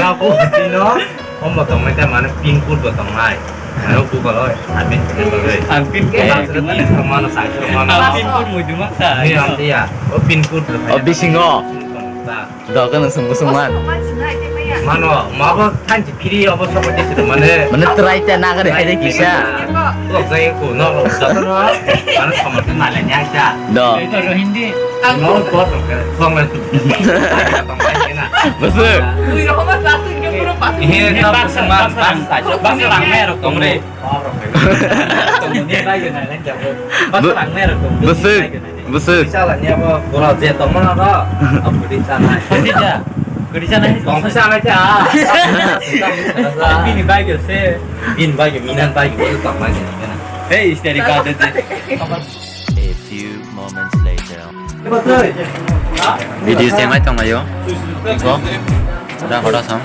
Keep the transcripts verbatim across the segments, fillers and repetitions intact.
Aku tino, omo tongnai ta mane pin code bo tongnai. Ayo Google oi, amin pin code oi. Ang pin code. Ang pin code mui duma sa. Ni ang tiya. O pin code. O bisingo. Doga no sunggu sungman. Mano, mabo thanchi phiri obo sobo disi mane. Mane try ta na gari hai de kisa. Lok jai ko no lok jai no. Mane sama tu na le nya cha. Do. Itu Rohingya. No ko to ke. Kong le tu. Besu. Ui rohoma sasu ke puro pas. Ini tak sama pas tak. Pas lang me rok tong re. Bwswk, bwswk. Chala ni abo bura je tongmani ro. Abo kwrwi chanai. Kwrwi chanai. Tong khe chanai khe a. Bini bagwi se. Bini bagwi minan bagwi bo tongmani. Hey, isteri ka de de. A few moments later. Video se mai tong ayo. Iko. Da hoda sam.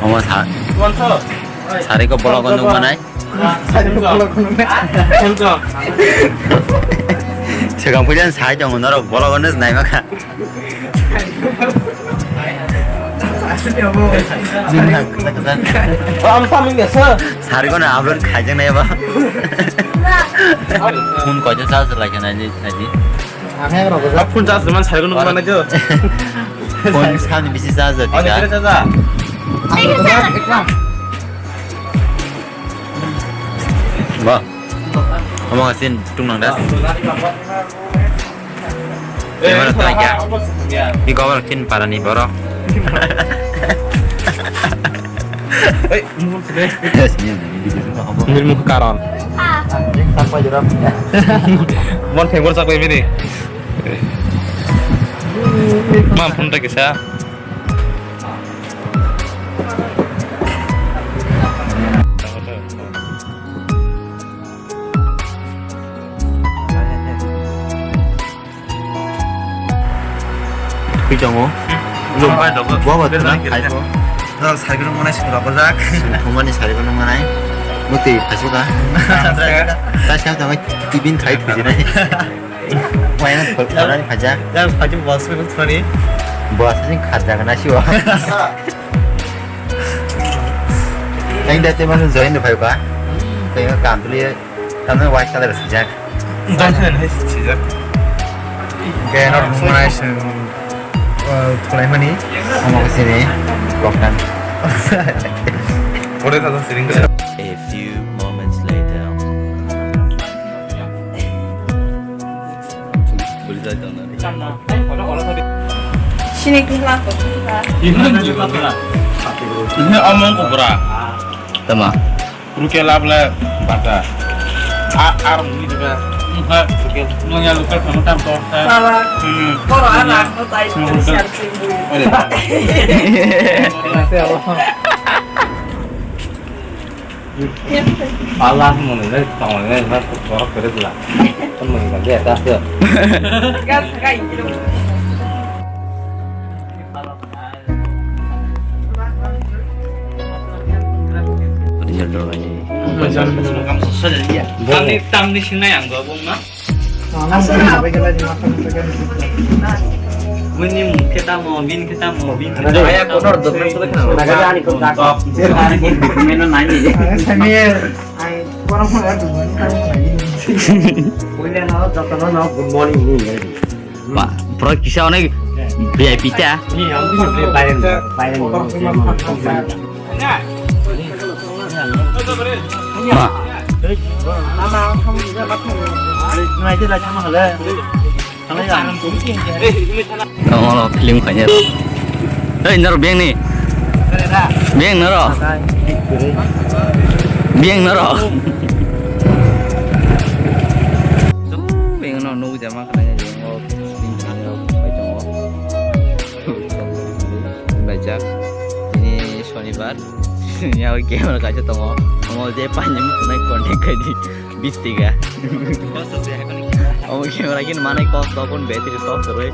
Omo sa. Sari ko bolok nung manai. Segang pujan sai tong norok bolok nung nai maka. Sari ko na upload khai jang nai ba. Phone ko ja charge lai nai nai. Phone charge man sai ko nung manai jo. Phone sani bisi charge di ka. Ba. Omo sin tung nang das. Camera to ya. Di gobal kin para ni borok. Mil muka karon. Mon theng bor sak bini. Mam phone ta kisa. Twi tongo. Lung bai dogo. Bo bo tuna khai ko. Norok cycle rok manai sing rok jak. Thumani cycle rok manai. Muti phasu ka. Ta siam tama tibin khai thujinai. Wayang thol thol ni phaja. Yang phaji bos ko thoni. Bos ni kharja na siwa. Yang date mana join de bhai ka. Kayo kam tu liye. Tamni white color sijak. Johnson hai sijak. Hingke norok nung manai chwng, uh, thulaimani. Omo khe chini koktan. Pore ta siring. A few moments later. Sini kula ko. Ini omong ko bra. Tama. Ruke lab le bata. A, ar mui de ba. Ruke. Nung ya luka kamu tam to. Salah. Hmm. Koro anak no tai. Hmm. Siap sing bui. Ore. Allah mo ne tong ne na borok kere dula. Tong ne ga de ta se. Gas ga ingiro. Tamni, tamni sinai ang go bung na. Muni mung khe tamo, bin khe tamo, bin khe tamo. Aya kotor dokna sele khna. Meno nai ni. Mui le no jotono no good morning ni. Ba, bro kisa onek V I P ta. Ni ang ni ble bayang, bayang. Ma. Nai de la chama hale. Tamo lo film khaina. Ei, naro beng ni. Beng naro. Beng naro. Beng no nugu jama khaina jeng o film khaina pai tongo. Baijak. Ini Shonibar. Yawi camera kaisa tongo. Omo je pani mukhunai contact khaidi. Bistiga. Omo camera kin manai kok topon battery top roi.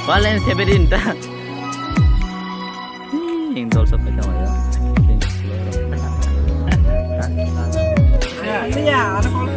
Balance seberin ta. Yang dol sok kita ya.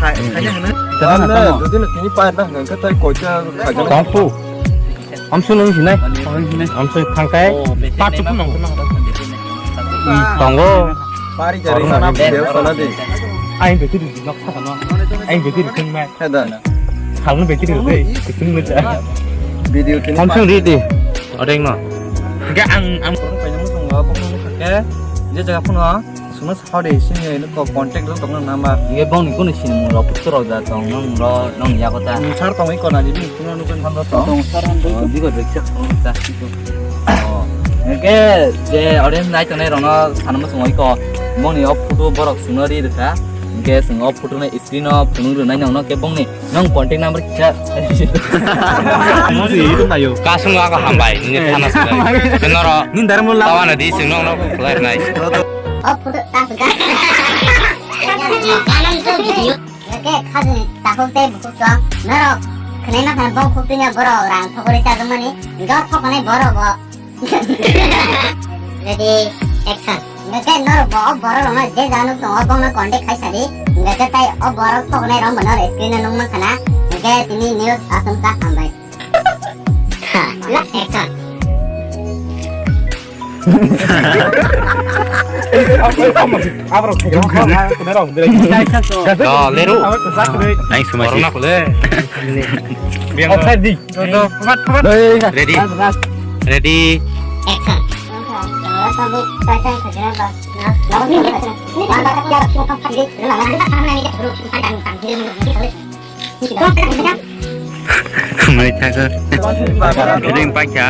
khai, khai hwnwi. Tamo, tamo. Jodi no tini pa na hwnka tai koita khai jana. Tongpu. Amsung nung sinai. Amsung thangkai. Pat chupu nong. Tongo. Pari jari sana, bel sana di. Aing betu di nok sana. Aing betu di thung mai. Heda. Halung betu di de. Thung mai. Video tini. Amsung ri di. Odeng no. Ga ang ang. Paina musung ga bokong ke. Je jaga phuno. Sunu saudi sini ini kok contact lo tong nama. Ye bong ni kunu sini mung lo putu rok da tong nong lo nong ya kota. Sar tong iko na di sunu nukun tong. Tong sar han. Oh, di ko rek chak tong ta. Oh. Hwnkhe je audience nai tongnai rokno sanma songwi ko, bongni o photo borok chwngno ri rwkha. Hwnkhe chwng o photo no screen o phunuk rwnai nokno, hwnkhe bongni nong contact number kisa. Kasung ako hambai, nini thana sungbai. Kenoro, nini darmo la. Tawana di chwng nokno khlai rwnai. O photo ta sungkha. Hwnkhe khajni takhuk tei bukhuk chwng norok khwnaima khe bong khuk twino borok rang thogwi chajakmani, hwnkhe o thokonai borok bo. Ready, action. Hwnkhe norok bo o borok rokno je jaga nuk tongo, bongno contact khai sadi. Hwnkhe tai o borok thoknai rok bo norok screen o nuk mankha na. Hwnkhe tini news aswk kha, hambai. Ha, last action. Do, leru. Aing sumai si. Ready. Ready. Action. Mai thago. Feeling paikha.